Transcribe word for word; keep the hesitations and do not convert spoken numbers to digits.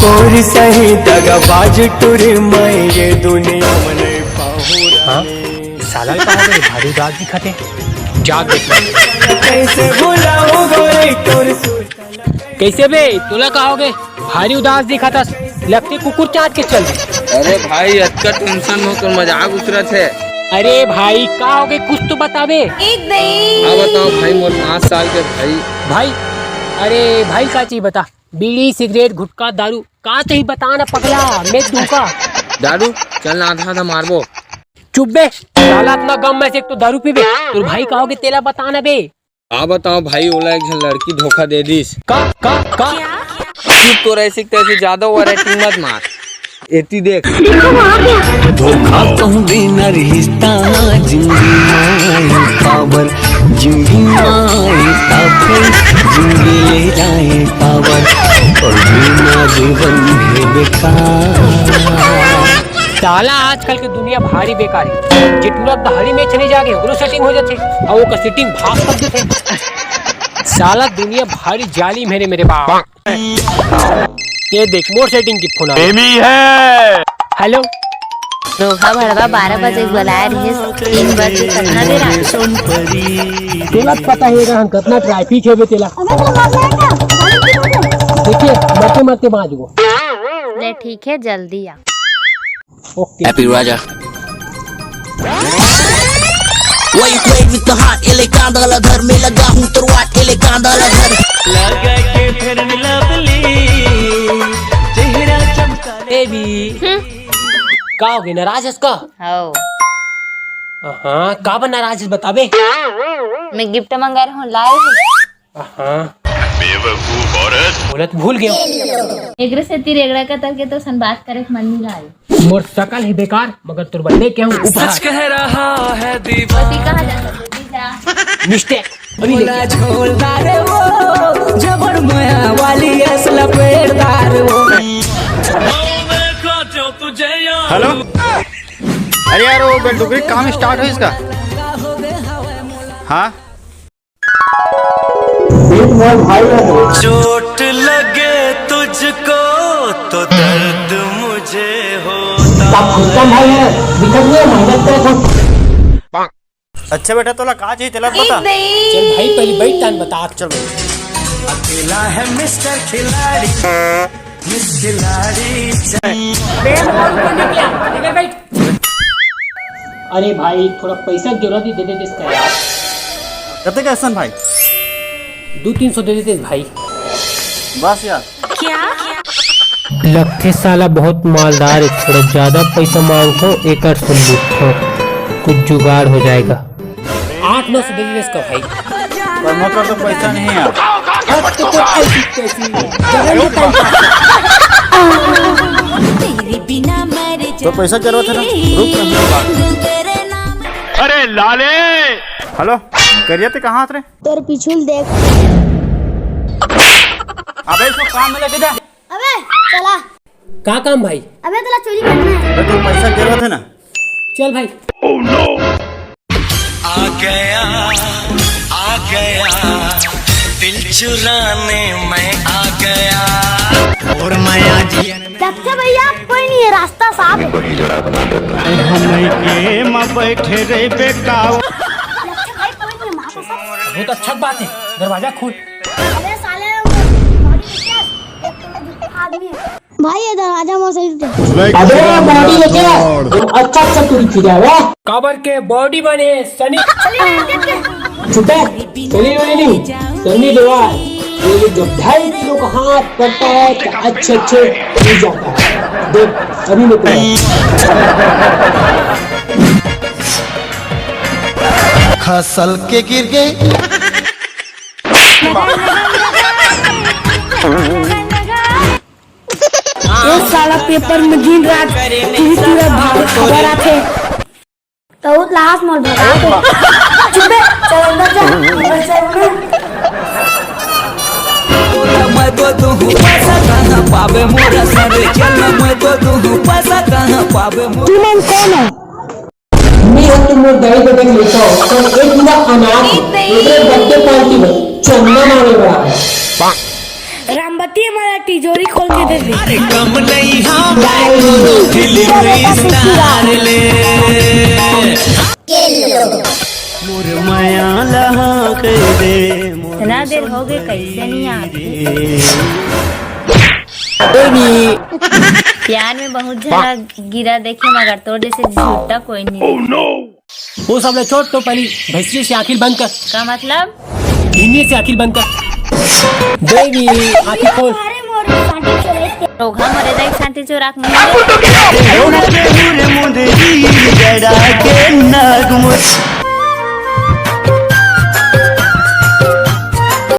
तोर सही दगाबाज टुरी मैं ये दुनिया में नहीं पाहूँ। हाँ? साला का हो गए, भारी उदास दिखत हे। जाग देख। कैसे भुलाऊं गोरी तोर सुर। कैसे बे, तोला का हो गए? भारी उदास दिखत हस, लगथे कुकुर चाट के चल दे। अरे भाई, अतका टेंशन में तोर मजाक उतरत हे। अरे भाई, का हो गए, कुछ तो बताबे। हाँ, बताओ भाई, मोर पाँच साल के भाई। भाई, अरे भाई, का चीज बता? बीड़ी, सिगरेट, गुटखा, दारू, का चाही बता ना पगला, मैं दूंगा। दारू? चल ना, आधा आधा मारबो। चुप बे, साला अपना गम में से एक तो दारू पीबे, तोर भाई का हो गए तेला बता ना बे। का बताओ भाई, ओला एक झन लड़की धोखा दे दिस। का, का, का? चुप, तोर ऐसी तैसी ज्यादा ओवर एक्टिंग मत मार। एती देख। धोखा कहूँ बिना रिश्ता, जिंदगी माए पावर, जिंदगी माए पावर, जिंदगी ले जाए पावर, और बिना जीवन है बेकार। साला आजकल के दुनिया भारी बेकार हे। जे टूरा दाढ़ी में छनी जाके ओकरो सेटिंग हो जाथे, अउ ओकर सेटिंग भाग कर देथे। साला दुनिया भारी जालिम हे रे मेरे बाप। ये देख, मोर सेटिंग के फोन आ। एमी है। हेलो। रोगहा भड़वा बारह बजे के बुलाए रहिस, तीन बज के कतना देर आ? तोला पता हे रहन कतना ट्रैफिक हे बे तेला। देखिए, मरते मरते बाँच गो। ले ठीक हे, जल्दी आ। ओके। Happy Raja। Why you playing with the heart? ये ले कांदा ला धर, मैं लगा हूँ तोर वाट, ये ले कांदा ला धर। लगा के फेयर लवली, चेहरा चमका। A B. हम्म। का हो गए, नाराज हस का? हो। हाँ, का बर नाराज हस बताबे? मैं गिफ्ट मंगा रहा हूँ, लाए हूँ। हाँ। बेवकूफ औरत। बोलत भूल गयो। एकरे सेती रेगड़ा कतर के तो सन बात करे के मन नहीं लागे। मोर सकल ही बेकार, मगर तोर बदले के हूँ उपहार। सच कह रहा है दीवाना। पति कहाँ जाता है? बेटी जा। मिस्टेक। अभी बोला झोलदार वो, जबर मया वाली असल पेड़दार वो। हेलो, अरे यार, वो बेलडुगरी काम स्टार्ट हो इसका? हाँ। चोट लगे तुझको तो दर्द मुझे होता। का फुटकम भाई है, दिक्कत नहीं है, मेहनत करे तो। अच्छा बेटा, तोला का चाहिए, तेला बता। चल भाई, पहले बैठ, तान बता। चल भाई। अकेला है मिस्टर खिलाड़ी, मिस खिलाड़ी। बे, बोल, बोल, निकला। इधर बैठ। अरे भाई, थोड़ा पैसा की जरूरत ही, दे देते इसका यार। कते का एसन भाई? दो तीन सौ दे देते भाई। बस यार। क्या? लगथे साला बहुत मालदार हे, थोड़ा ज्यादा पैसा मांगथो, एकर से लूटथो, कुछ जुगाड़ हो जाएगा। आठ नौ सौ दे देते इसका भाई। पर मोर कर तो पैसा नहीं है। हट, तो, तो ऐसी, तैसी। जगह नहीं पाई। तो पैसा जरूरत है ना? रुक ना। अरे लाले। हेलो, करिया ते कहाँ हस रे? तोर पिछुल देख। अबे इसको काम में लगे दे। अबे चला। का काम भाई? अबे तेला चोरी करना है। अबे तो पैसा जरूरत है ना? चल भाई। आ गया, आ गया, दिल चुराने मैं आ गया। और मैं आज लगता भैया कोई नहीं है, रास्ता साफ है। हम नहीं के मैं बैठे रे बेटा। लगता भाई कोई नहीं है, रास्ता साफ। बहुत अच्छा बात है, दरवाजा खोल। अबे साले, वो गाड़ी में क्या है? एक तो वो आदमी है। भाई, ये दरवाजा मोर सही से। अबे, बॉडी लेके आ। अच्छा, अच्छा, तू खिला रहा। काबर के बॉडी बने, सनी। चुप है, सनी बने नहीं, सनी देओल। ये जो जब ढाई किलो का हाथ पड़ता है, तो अच्छे, अच्छे हो जाता है। देख, अभी निकला। खसल के गिर गए। ए साला, पेपर में दिन रात टीवी पूरा भाग खबर आथे। तो लाश मोल भगा दे। चुप बे, चल अंदर जा, अंदर चल ना। मैं तो दूँ पैसा कहाँ पावे मोरा सर, चल मैं तो दूँ पैसा कहाँ पावे मोरा। तू मन कौन है? मैं ह तुम लोग दाई ददा के लेता हूँ, पर एक पूरा अनाथ है। एक बर्थडे पार्टी में चंदा मांगे बड़ा है। रामबती, हमारा तिजोरी खोल के दे दे। अरे कम नहीं हाँ भाई, फिल्म स्टार ले। मोर माया लहा कर दे, मोर इतना देर हो गए, कैसे नहीं आते? Baby, प्यार में बहुत झगड़ा गिरा देखे, मगर तोर जैसे झूठा कोई नहीं। वो सब ले छोड़, तो पहली भैंसिए से आँखिल बंद कर। का मतलब? इन्हीं से आँखिल बंद कर। Baby, आँखिल खोल। रोघा मरे दाई सांटी चोराक मुंह। मुंदरी जड़ा के नागमोर।